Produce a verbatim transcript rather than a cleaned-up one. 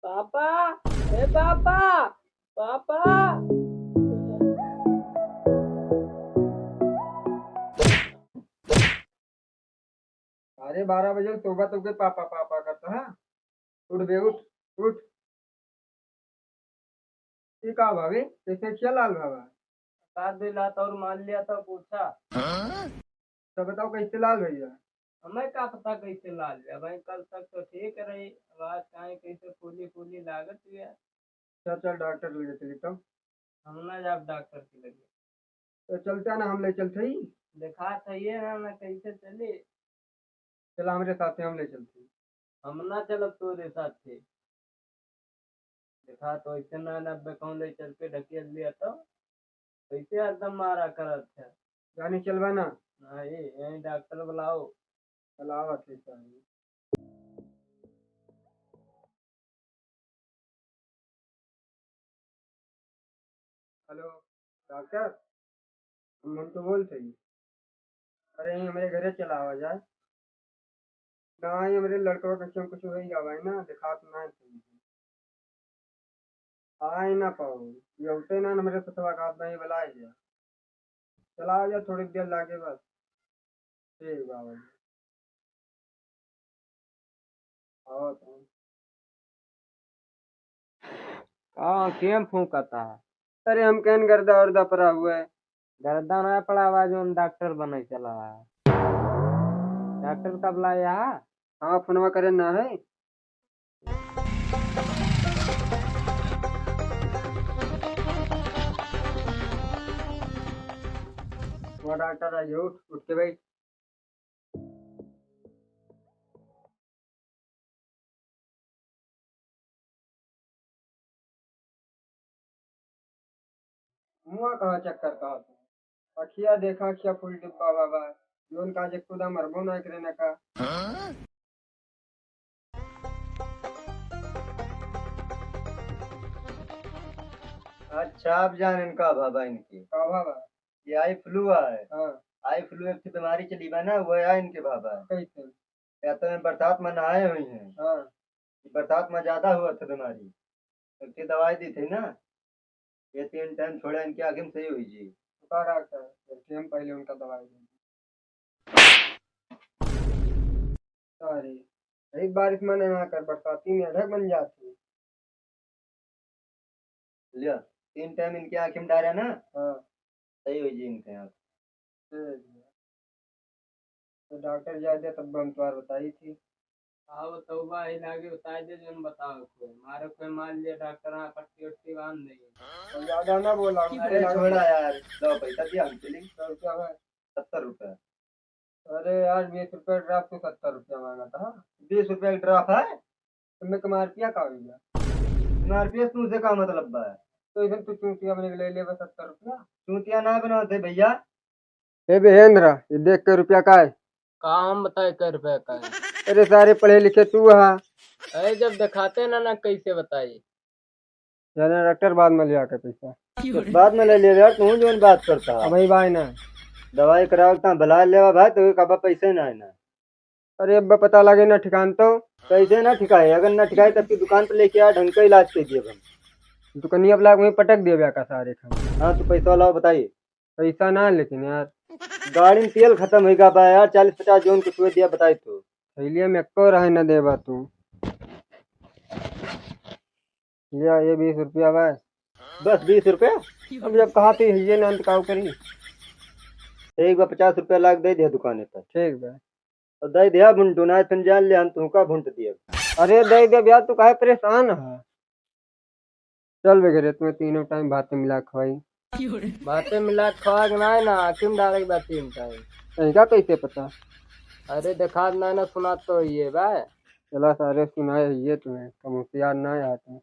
पापा, ए पापा, पापा। अरे बारह बजे तोबा तोके पापा पापा करता है। उठ बे उठ, उठ। ये का भाभी, कैसे खिया लाल बाबा? का दिला तो और मान लिया तो पूछा। तो बताओ कैसे लाल भैया? हमें का पता कैसे लाल भैया, भाई कल तक तो ठीक रही, अब आज काहे कैसे फूली फूली लागत हुआ। चल, चल, डॉक्टर लगे चली तब। हम ना जाब डॉक्टर के लगे। तो चलता ना, हम ले चलते ही। देखा था ये ना, ना कैसे चली। चला हमरे साथे, हम ले चलते ही। हम ना चलब तोरे साथे। देखा तो ऐसे ना, ना अबे कौन ले चल के ढकेल लिया तो। कैसे हरदम मारा करत है। जानी चलबा ना। नहीं, यहीं डॉक्टर बुलाओ। बुलावा थे साहब। हेलो, डॉक्टर, हम मंटू बोलत हई। अरे, यहीं हमरे घरे चला आवा जाए। नाहीं, हमरे लड़कवा के क्यों कुछ होई गवा है ना, देखात ना है सही से। आए ना पाओ, ये होते ना हमरे सतवा का आदमी बुलाए जा। चला आ जा, थोड़ी देर लागे बस। ठीक बा, आवा जा। और का आँखिया में फूंकता है? अरे हम कहन गर्दा उर्दा पड़ा हुआ है। गर्दा ना पड़ा हुआ, जो हम डॉक्टर बने चला है। डॉक्टर कब लाया है? हाँ, फोनवा करे ना है। वो डॉक्टर आई, उठ, उठ के बैठ। मुआ कहाँ चक्कर का होता है? अखिया देखा, अखिया फुल डिब्बा बाबा, जोन का जे खुदा मरबो ना करे ना का। अच्छा, अब जान इनका बाबा इनके। का बाबा? ये आई फ्लू है। हाँ। आई फ्लू एक ठे बीमारी चली बा ना, वो है इनके बाबा। कैसे? या तो ये बरसात में नहाए हुई हैं। हाँ। ये बरसात में ज्यादा हुआ था बीमारी। एक ठे दवाई दी थी ना, ये तीन टाइम छोड़ा, इनके आँखी में सही हुई जी। तो का डॉक्टर, एक टाइम पहले उनका दवाई दे दी। अरे, यही बारिश में ना कर, बरसाती में अढ़क बन जाती। लिया, तीन टाइम इनके आँखी में डारा ना, हाँ। सही हुई जी इनके आँख। ठीक है। तो डॉक्टर जाए दे, तब हम तोहार बताई थी। आओ तौबा ही लागे, बताई दे, जौन बताओ कोई। मारे कोई मान लिया, डॉक्टर हाँ पट्टी उट्टी बांध देंगे। और ज्यादा ना बोला, अरे अरे छोड़ा यार, लो पैसा दिया हम चली। सौ रुपया है। सत्तर रुपया। अरे यार, बीस रुपया ड्राप, तू सत्तर रुपया मांगा था। बीस रुपया ड्राप है? तो मैं तुम्हारे पिया का हो गया? तुम्हारे पिया तुमसे का मतलब बा? तो इधर तू चूतिया बने के ले ले बस सत्तर रुपया। चूतिया ना बनाओ थे भैया। ए बिहेंद्र, ये देख के रुपया का है? का हम बताए कै रुपया का है? अरे सारे पढ़े लिखे तू हा। अरे जब दिखाते ना, ना कैसे बताई? जाना डॉक्टर, बाद में ले आके पैसा। बाद में ले ले यार, तू जौन बात करता है। अब भाई, भाई ना। दवाई करावल ता बुला लेवा भाई, तो कबा पैसे ना है ना। अरे अब्बा, पता लगे ना ठिकान तो। कैसे ना ठिकाए? अगर ना ठिकाए तब की दुकान पे लेके आ, ढंग का इलाज कर दिए हम। दुकनिया वाला वहीं पटक दिए का सारे खान। हाँ, तो पैसा वाला बताइए। पैसा ना है लेकिन यार। गाड़ी में तेल खत्म होइगा बा यार, चालीस पचास जौन कुछ हुए दिया बताई तो। थैलिया में एको रहे न देबा तू। लिया, ये बीस रुपया बा। बस बीस रुपया? अब जब कहा थी ये ना, तो काऊ करी? ठीक बा, पचास रुपया लाग दे दिया दुकाने पर। ठीक बा। और दे दिया भुंटू, ना फिर जान ले हम तुमका भुंट दिया। अरे दे दे यार, तू काहे परेशान है? चल बे घरे, तुम्हें तीनों टाइम भाते मिला खवाई। भाते मिला खवा के ना है ना, आँखी में डाले के बाद तीन टाइम। इनका कैसे पता? अरे देखा ना, ना सुना तो ये बा। चला सारे सुनाए ये तुम्हें, कम होशियार ना है तुम।